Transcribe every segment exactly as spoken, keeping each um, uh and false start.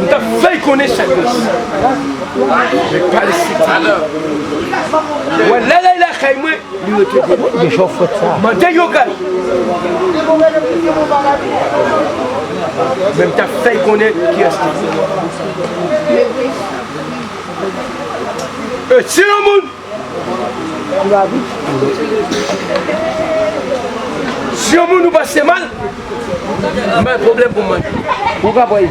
M t ap fè l konnen sa k gen. Men pa l site. Wè, lè l al lakay mwen, li rete de. Mande yo kay. Men m t ap fè l konnen kiyès li ye. E si yon moun Si yon moun ou pase mal, m bay pwoblèm pou mwen. Ou ka pran.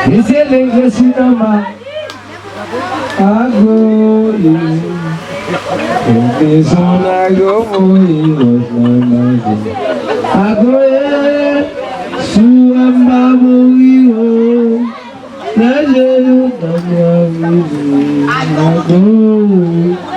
Mesye legle sou tanba. Agoye. Obeson agoye. Agoye. Sou amba mouri o. Lè je yo nan mwa vini. Agoye.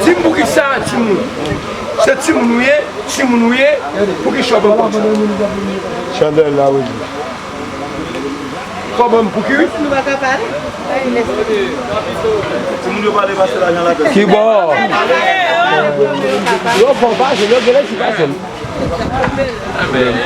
Di m poukisa timoun? Se timoun ou ye, timoun ou ye, poukisa w ap anpòt? Chandèl la, wi. Kòman m pou ki wi? Nou pa ka pale. Timoun yo pale pase lajan la. Ki bò? Yo fò pa jwenn, yo genlè si pa jwenn.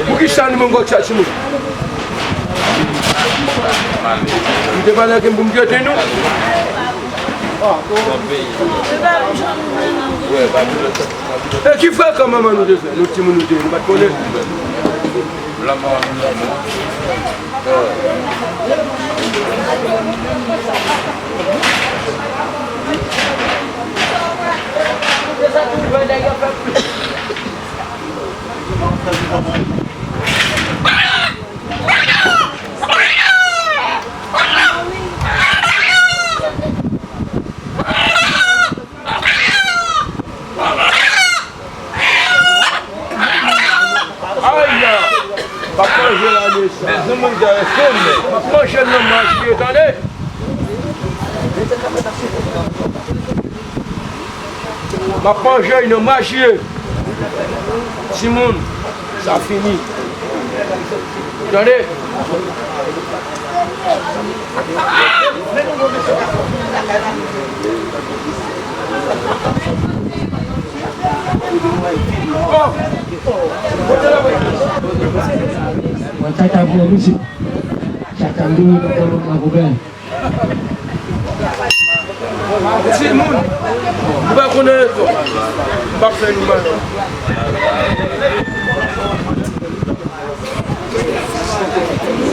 Pou ki sa nou menm gòt sa timoun? M te pale ak m pou m kite nou. E ki frekan manman nou te fè? Nou timoun nou te ye, nou pa t konnen. Aya! M ap manje la, mesye. Men timoun sa yo se men. M ap manje l nan maji, tande. M ap manje l nan maji. Timoun, sa fini. Tande. Mwen tata pou misye. Tata m dwe nan kòlòm nan pou bèl. Timoun, nou pa konnen leson. M p ap fè nou mal.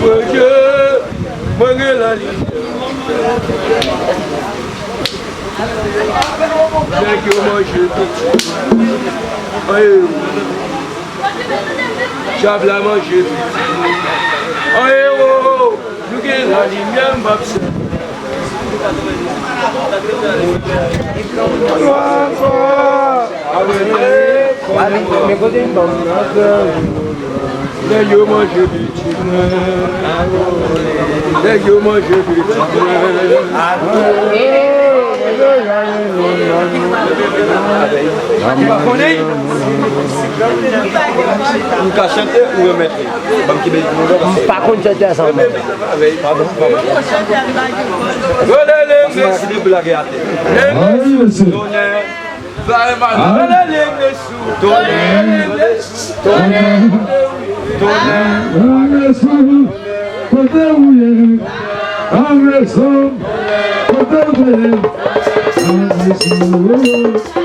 Bondye, mwen gen lalibète. Nèg yo manje pitit. Anyen. Djab la manje pitit. Anyen, o, o, o. Nou gen lalimyè, m ap sèvi. Nèg yo manje pitit mwen. Nèg yo manje pitit mwen. Ou pa konnen? Ou ka chante ou remèt li. Ban m kenbe mikwo. M pa konn chante ansanm. Padon, padon. Wi, mesye. Wi, mesye. Wi, mesye. Wi, mesye. Kote ou ye? Angle sou, kote ou te ye? Angle sou, angle sou.